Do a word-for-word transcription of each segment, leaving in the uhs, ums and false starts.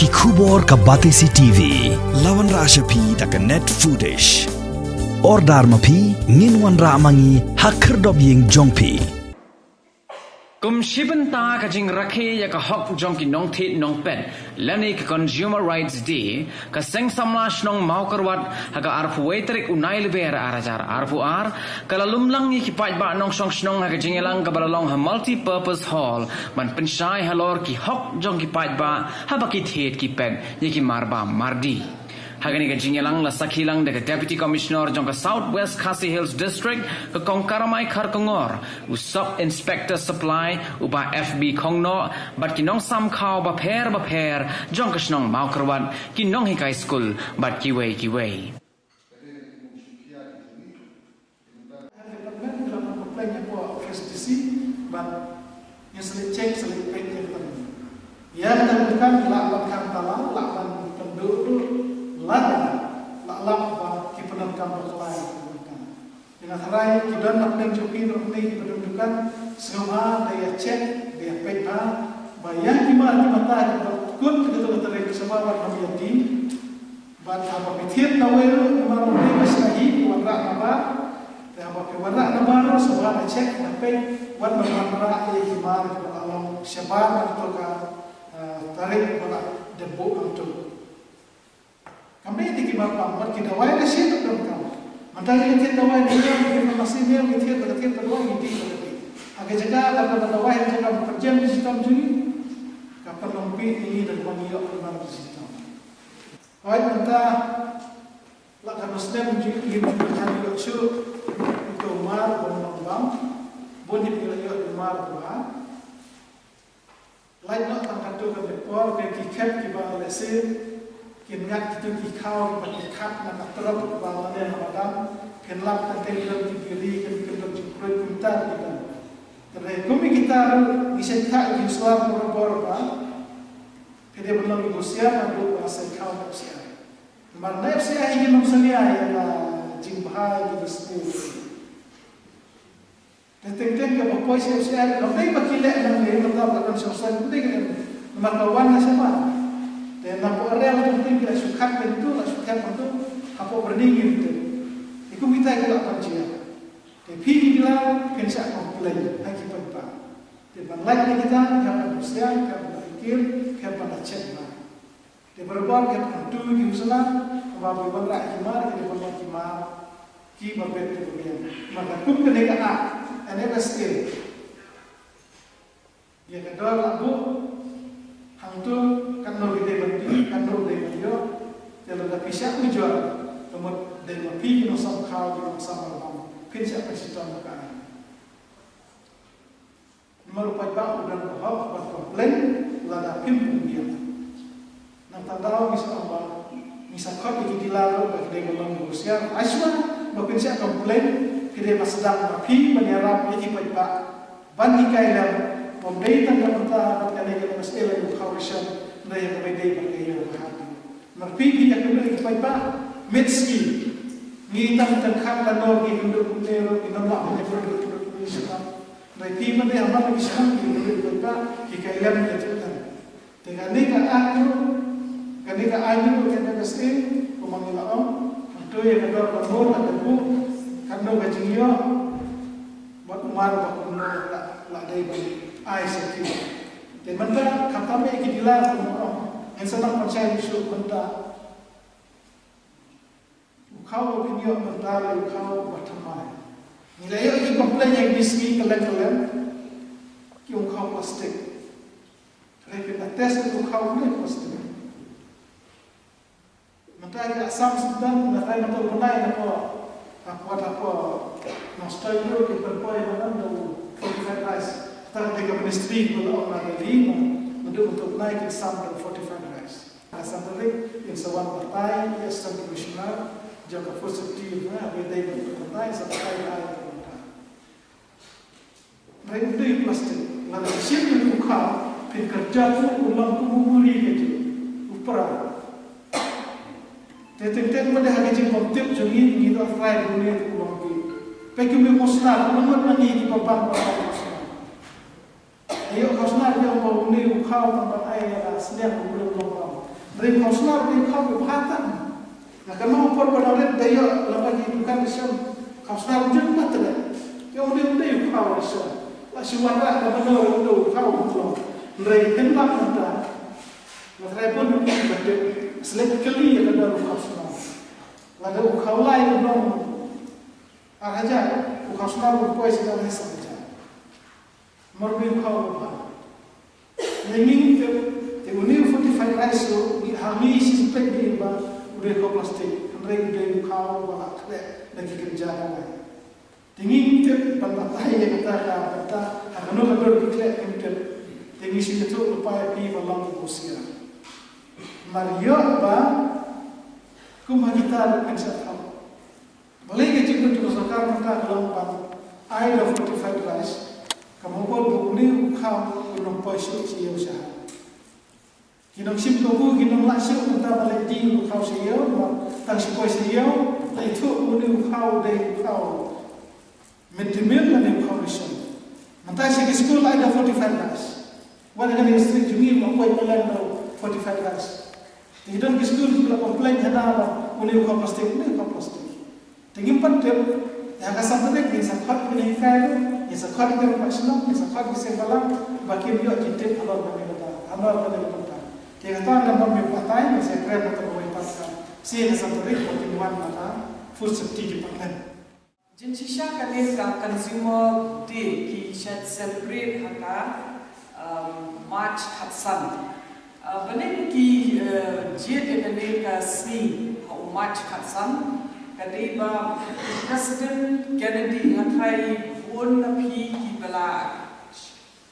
Ki khubor ka Batesi T V. La wanrah sha phi da ka Net Foodish. Order ma phi, ngin wanrah ma ngi ha khyrdop ïing jong phi. Kum shi bynta ka jingrakhe ïa ka hok jong ki nongthied nongpet, lane ka Consumer Rights Day, ka Seng Samla Shnong Mawkyrwat ha ka arphew wei tarik u Naiwieng ar hajar arphew ar, ka la lumlang ïa ki paidbah nongshong shnong ha ka jingïalang kaba la long ha Multipurpose Hall, ban pynshai halor ki hok jong ki paidbah haba ki thied ki pet ïa ki marbam mardi. Ha kane ka jingïalang la sakhi lang da ka Deputy Commissioner jong ka South West Khasi Hills District, ka Kong Karamai Kharkongor, u Sub Inspector Supply, u Bah F B Khongnoh, bad ki nongsam khaw bapher bapher jong ka shnong Mawkyrwat, ki nonghikai skul bad kiwei kiwei. Health Department ki la pynkomplain ïa ka office D C, bad ngin sa leit check, sa leit peit ïa kata. Ïa kata ka dukan lah ban khang tala, lah ban pynduh duh, lada lah lap ba ki pyndonkam bakla ïa kata ka dukan. Ïa nga tharai ki don na pdeng jong phi, na pdeng ki pyndonkam dukan, sngewbha da ïa check, da ïa peit bha ba ïa ki mar ki mata kiba kut ha kata ka tarik sngewbha wat ban ïa die. Bad haba phi thied na wei ruh, namar ba phi ba sngewbha hi, phi wanrah nabar. Te haba phi wanrah nabar ruh, sngewbha da check, da peit, wat ban wanrah ïa ki mar kiba la long shabar na kato ka, eh, tarik ba la dep buh hangto. Kam dei te ki marbam, bad ki dawai da shisha ruh donkam. Mynta ngi thied dawai ne ïa ki pharmacy ne ïa ki thied, ba la thied dawai ngi dih ba la dih. Ha ka jaka ka dawai ha ka jaka ba pynjem ki shitom jong ngi, ka pynlong pih ïa ngi da kaba ngi ïoh ki mar ki shitom. Hooid, mynta la ka snem jong ngi, ngim ju dang ïoh shuh ïa u mar ba ym bam, bun hi ngi la ïoh u mar ba bha. Lait noh tang katto katne por, ki khep kiba lehse kin ngat kito ki khaw kiba ki khat na ka trok kiba mane ha madan, kin lap tang ki don ki biri, kin, kin don jingkhuid kumta ki don. Te kum ïa kita ruh ngi shait khah ïa ki shuwa barabor ba phi dei ban long ki husiar naduh ba shait khaw na F C I. Namar na F C I hi kin ym salia ïa la jingbha ïa ki state. Te teng teng kaba poi sha F C I kam dei ba ki leh nangne, mynta ba kan shong saiñ, kam dei ka dei. Namar ka wan na shabar. Te napoh area teng teng ki la shu khat hangto, la shu khat hangto, hapoh byrni ngim tip. Te kum kita ki la pan jia. Te phi ki dealer phin shah complain ha ki paidbah. Te ban lait ïa kita, phi hap ban husiar, phi hap ban fikir, phi hap ban check bha. Te barabor ki hap ban tu ki husna, ba phi wanrah ki mar, ki dei ban long ki mar kiba beit te ba biang. Namar kum kane ka Act, N F S A, ïa ka dor la buh hangto, katno ki dei ban die, katno dei ban ïoh. Te lada phi shah ujor, ka mut dei ma phi ki nongsam khaw, ki nongsam marbam, phin shah pynshitom ka. Namar u paidbah u don ka hok ban complain lada phim pynbiang. Nangta daw ngi sa ong ba ngi sa khot ïa ki dealer ruh ba ki dei ban long husiar, ai shuwa ba phin shah complain, phi dei ban sdang ma phi ban ïarap ïa ki paidbah ban hikai lem, ym dei tang ka bynta bad kane ka N F S A la ïa u khaw ration, hynrei ïa kaba dei bad ka ïew ka hat. Namar phi phi ïakynduh ïa ki paidbah, miet sngi ngi tang tang khat la nor ngi kynduh kumne ruh, ngi nym lah ban ïakynduh kumne kumne shatai. Hynrei phi mynta ïa man la ki shnong ki kynduh ïa ki paidbah, ki kai lem ïa ki paidbah. Te kane ka aiñ ruh, kane ka aiñ ruh ka N F S A, kumba ngi la ong, hangto ïa ka dor ka mur la ka buh, katno ka jingïoh, bad u mar ba kumno la, la dei ban ai sha ki. Te mynta khamtam ïa ki dealer, kumba ong, ngin sa nang pynshai shuh mynta. U khaw ba phin ïoh mynta la u khaw ba thymmai. Ngi la ïoh ki complain ïa kine ki sngi kylleng kylleng, ki ong khaw plastik. Hynrei phin da test ïa u khaw ne plastik. Mynta ki Assam Sudan, mynta hynrei mynta u bnai hapoh, hapoh, hapoh Nongstoiñ ruh ki pynpoi na ngan da u fortified rice. Kata ka dei ka ministry ba la ong na Delhi, mynta mynta u bnai kin sam da u fortified rice. Ka san tarik, in sa wan batai ïa Assistant Commissioner jong ka Food Safety, ha, ba dei ban batai, sa batai ïa ka mynta. Hynrei u dei plastik, lada ka shim ïa u khaw, phin kyrjoh u, u long kum u muri ka jong u pra. Te teng teng mynta ha ka jingbymtip jong ngi, ngi doh trai ba une u long phi. Peit kum u khusnar, u long ngut na ngi kiba bang ba u khusnar. Ïoh ka snar ïoh ba une u khaw tang ban ai ïa la sniang u briew long long. Ri u khaw snar u dei u khaw u bha tam. Nga kynmaw por ba nga rit da ïoh lem bad ki dukan ration, u khaw snar u jin bha tam. Te u dei u dei u khaw ration. La shu wanrah da ba u dei u khaw u khlong. Hynrei pynban mynta nga trai bun ba tip, select kali ïa ka don u khaw snar. Lada u khaw lai u long ar hajar, u khaw snar u poi sha ka lai san hajar. Mar u dei u khaw u bha. Ngi ngim tip, te une u fortified rice u, ngi, ha ngi shisien peit ngi ba u dei u khaw plastik, hynrei u dei u khaw uba la khreh da ki kynja dawai. Te ngi ngim tip ban batai ïa kata ka bynta ha kano ka dur ki khleh, ngim tip. Te ngi shu ïathuh lypa ïa phi ba long u husiar. Namar ïoh ba kum ha kita ruh kin sa thaw. Balei ka jingmut ka sorkar mynta ka long ban ai da fortified rice, ka mut ba une u khaw un ym poi shuh sha ïew sha hat. Ki nongshim kabu ki nong lah shuh mynta ban leit die u khaw sha ïew, namar tang shu poi sha ïew la ithuh une u khaw u dei u khaw mid day meal lane u khaw ration. Mynta sha ki skul la ai da fortified rice. Wat ha kane ka street jong ngi ma poi pynlong da fortified rice. Te ki don ki skul ki la complain hana ba une u khaw plastik, une u khaw plastik. Te ngim pat tip, te ha ka san tarik ngin sa khot ki nonghikai ruh, ngin sa khot ki rangbah shnong, ngin sa khot ki seng bhalang, ba kin ïoh ki tip halor kane ka bynta, halor kane ka bynta. Te kata ngan nym ïa batai, ngin sa kren ha kawei pat ka, sa ha ka san tarik ba kin wan na ka food safety department. Jingshisha kane ka Consumer Day ki shait celebrate ha ka, um, March khatsan. Uh, balei ki, uh, jied ïa kane ka sngi ha u March khatsan, ka dei ba President Kennedy, nga tharai bun na phi kiba la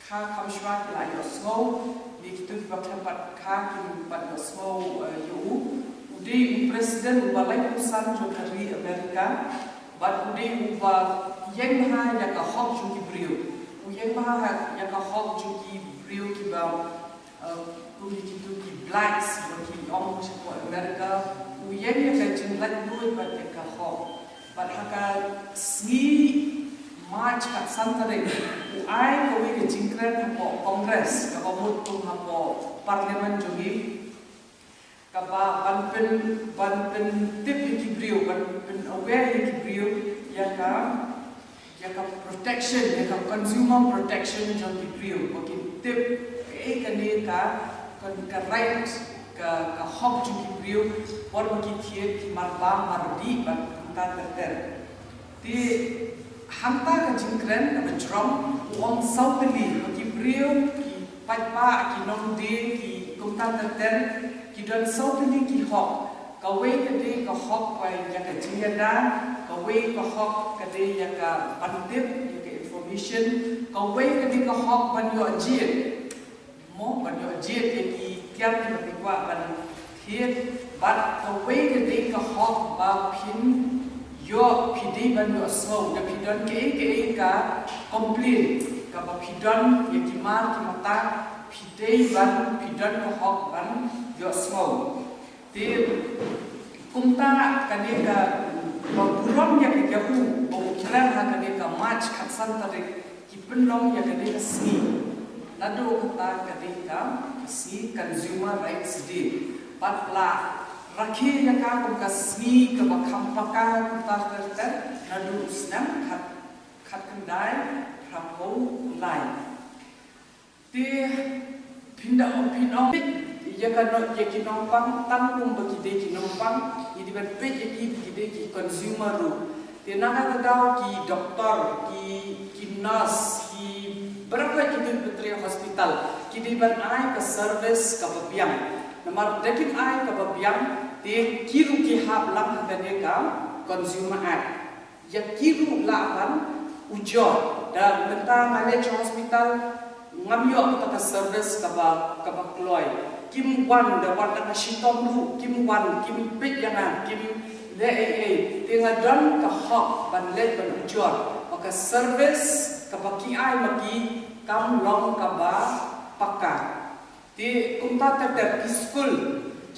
kha kham shuwa ki la ïohsngew, ne kito kiba khlem pat kha kim pat ïohsngew, eh, ïa u. U dei u president uba laiphew san jong ka ri America, bad u dei uba ïeng bha ïa ka hok jong ki briew. U ïeng bha ïa ka hok jong ki briew kiba, eh, kum kito ki blacks ba ki ong shapoh America. U ïeng ïa ka jinglaitluid bad ïa ka hok. Bad ha ka sngi March khatsan tarik, u ai kawei ka jingkren hapoh Congress, kaba mut kum hapoh Parliament jong ngi, kaba ban pyn, ban pyntip ïa ki briew, ban pyn aware ïa ki briew ïa ka, ïa ka protection, ïa ka consumer protection jong ki briew, ba kin tip kaei kane ka, ka, ka right, ka, ka hok jong ki briew, bad ba ki thied ki marbam mardih bad kumta ter ter. Te hangta ka jingkren kaba jrong, u ong saw tylli ba ki briew, ki paidbah, ki nongdie, ki kumta ter ter, ki don saw tylli ki hok. Kawei ka dei ka hok ba ïa ka jingïada, kawei ka hok ka dei ïa ka ban tip, ïa ka information, kawei ka dei ka hok ban ïoh jied. Mo ban ïoh jied ïa ki tiar kiba phi kwah ban thied, bad kawei ka dei ka hok ba phin ïoh, phi dei ban ïohsngew, da phi don kaei kaei ka complain kaba phi don ïa ki mar ki mata, phi dei ban, phi don ka hok ban ïohsngew. Te kumta kane ka, ba burom ïa ka, ïa u, ba u kren ha kane ka March khatsan tarik, ki pynlong ïa kane ka sngi. Naduh kata ka dei ka sngi Consumer Rights Day. Bad la rakhe ïa ka kum ka sngi kaba kham paka kumta ter ter, naduh u snem khat, khatkhyndai phraphew lai. Te phin da ong, phin ong ïa ka no, ïa ki nongpang, tang kum ba ki dei ki nongpang, ngi dei ban peit ïa ki ba ki dei ki consumer ruh. Te na kata ka daw ki doktor, ki, ki nurse, ki baroh ki dei ban trei hospital, ki dei ban ai ka service kaba biang. Namar da kim ai kaba biang, te ki ruh ki hap lang ha kane ka Consumer Act. Ïa ki ruh lah ban ujor, da mynta nga leit sha hospital, ngam ïoh kata ka service kaba, kaba kloi. Kim wan, da wan da ka shitom ruh, kim wan, kim peit ïa nga, kim leh ei ei. Te nga don ka hok ban leit ban ujor ba ka service kaba ki ai ma ki kam long kaba paka. Te kumta ter ter ki skul,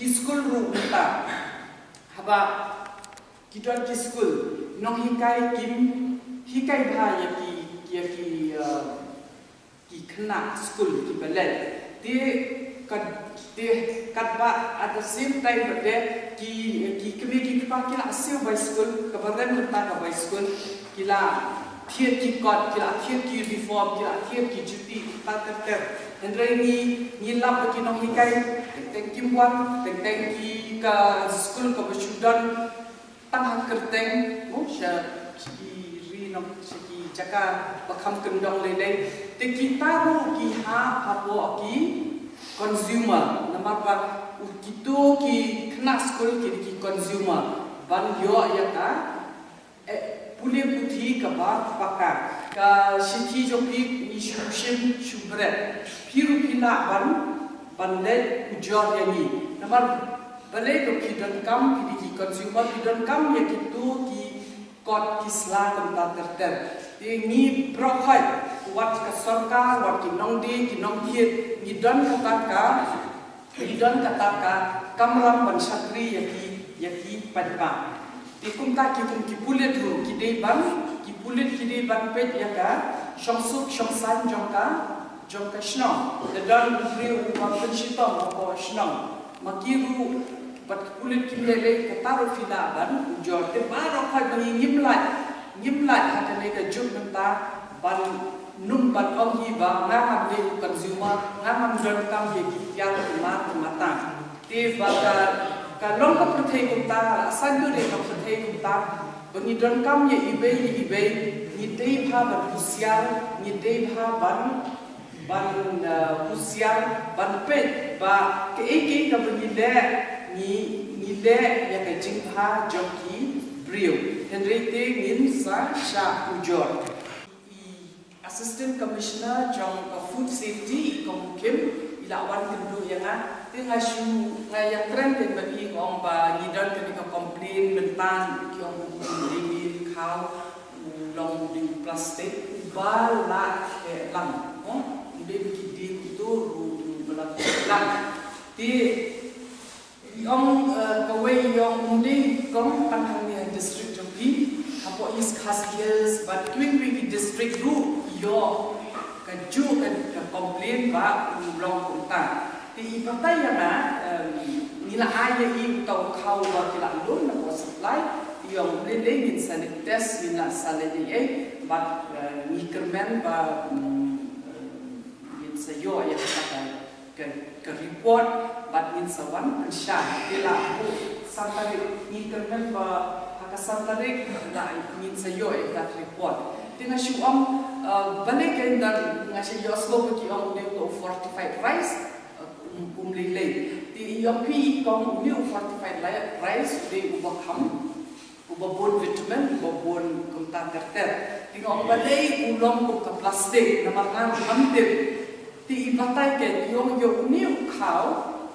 ki skul ruh mynta. Haba ki don ki skul, nonghikai kim hikai bha ïa ki, ïa ki, uh, ki khynnah skul kiba leit. Te Te katba at the same time pat de ki, ki kmie ki kpa ki la siew bai skul, kaba rem mynta ka bai skul, ki la thied ki kot, ki la thied ki uniform, ki la thied ki juti, ki pat ter ter. Hynrei ngi, ngi lap ba ki nonghikai, teng teng kim wan, teng teng ki ka skul kaba shu don tang ha kyrteng, mo, sha ki ri nong, sha ki jaka ba kham kyndong lei lei. Te kita ruh ki hap hapoh ki consumer, namar ba u kito ki khynnah skul ki dei ki consumer ban ïoh ïa ka, eh, pule puthi kaba paka. Ka shithi jong phi ngi shu shim shu bret. Phi ruh phi lah ban, ban leit ujor ïa ngi. Namar balei? Ba phi donkam, phi dei ki consumer, phi donkam ïa kito ki kot ki sla kumta ter ter. Te ngi baroh khoit, wat ka sorkar, wat ki nongdie, ki nongthied, ngi don kata ka, ngi don kata ka kamram ban shakri ïa ki, ïa ki paidbah. Te kumta ki kum ki pulit ruh ki dei ban, ki pulit ki dei ban peit ïa ka shongsuk shongsaiñ jong ka, jong ka shnong. Te don u briew uba pynshitom hapoh shnong, ma ki ruh bad ki pulit kim leh lei, kata ruh phi lah ban ujor. Te baroh khoit ba ngi ngim lait, ngim lait ha kane ka juk mynta ban nym ban ong hi ba nga ngam dei u consumer, nga ngam donkam ïa ki piar ki mar ki matang. Te ba ka, ka long ka pyrthei kumta, la saiñdur ïa ka pyrthei kumta, ba ngi donkam ïa iwei ïa iwei, ngi dei bha ban husiar, ngi dei bha ban, ban, uh, husiar, ban peit ba kaei kaei kaba ngi leh, ngi, ngi leh ïa ka jingbha jong ki briew. Hynrei te ngin sa shah ujor. I Assistant Commissioner jong ka Food Safety, i Kong Kim, i la wan kynduh ïa nga. Te nga shu, nga ïakren kein bad i, nga ong ba ngi don kane ka complain mynta, ki ong u David Khaw u long u dei u plastic uba la kheh lang, mo? U dei u ki dei u tur u dei uba la kheh lang. Te i ong, eh, kawei i ong um dei kong tang hangne ha district jong phi, hapoh East Khasi Hills bad kiwei kiwei ki district ruh i ïoh kajuh ka, ka complain ba u long kumta. Te i batai ïa nga, em, ngi la ai ïa i uta u khaw uba ki la lum na power supply, i ong lei lei ngin sa leit test, ngin la sa leit ei ei bad, eh, ngi kyrmen ba, mm, em, ngin sa ïoh ïa kata ka ka, ka report bad ngin sa wan pynshai. Te la buh san tarik, ngi kyrmen ba ha ka san tarik la ngin sa ïoh ïa ka report. Te nga shu ong, uh, balei kein, nga shu ïohsngew ba ki ong u dei u fortified rice, uh, um, um lei lei. Te i ong phi i kong u dei u fortified li-, rice u dei uba kham uba bun vitamin, uba bun kumta ter ter. Te nga ong balei u long kum ka plastic, namar nga ngam tip. Te i batai kein, i ong ïa une u khaw,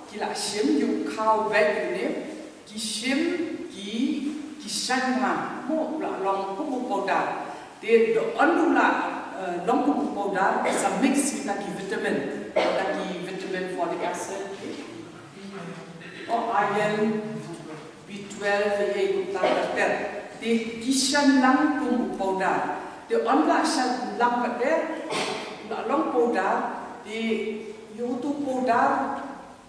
ki la shim ïa u khaw beit une, ki shim ki, ki shaiñ lang, mo, u la long kum u powder. Te da un u la, eh, long kum u powder, sa mix kita ki vitamin, kita ki vitamin, folic acid, o iron, B twelve, ei ei kumta ter ter. Te ki shaiñ lang kum u powder. Te un la shaiñ lang pat de, la long powder, te ïa utu u powder,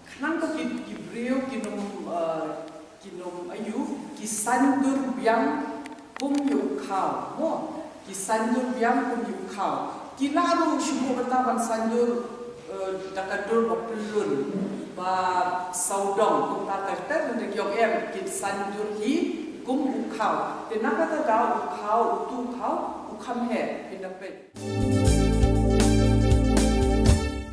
khnang ba ki, ki briew kin ym, eh, kin ym aïu, ki saiñdur biang kum ïa u khaw, mo? Ki saiñdur biang kum ïa u khaw. Ki lah ruh shu buh kata ban saiñdur, eh, da ka dur ba pyllun, ba sawdong, kumta ter ter, hynrei ki ong em, ki saiñdur hi kum u khaw. Te na kata ka daw u khaw, utu u khaw u kham heh, phin da peit.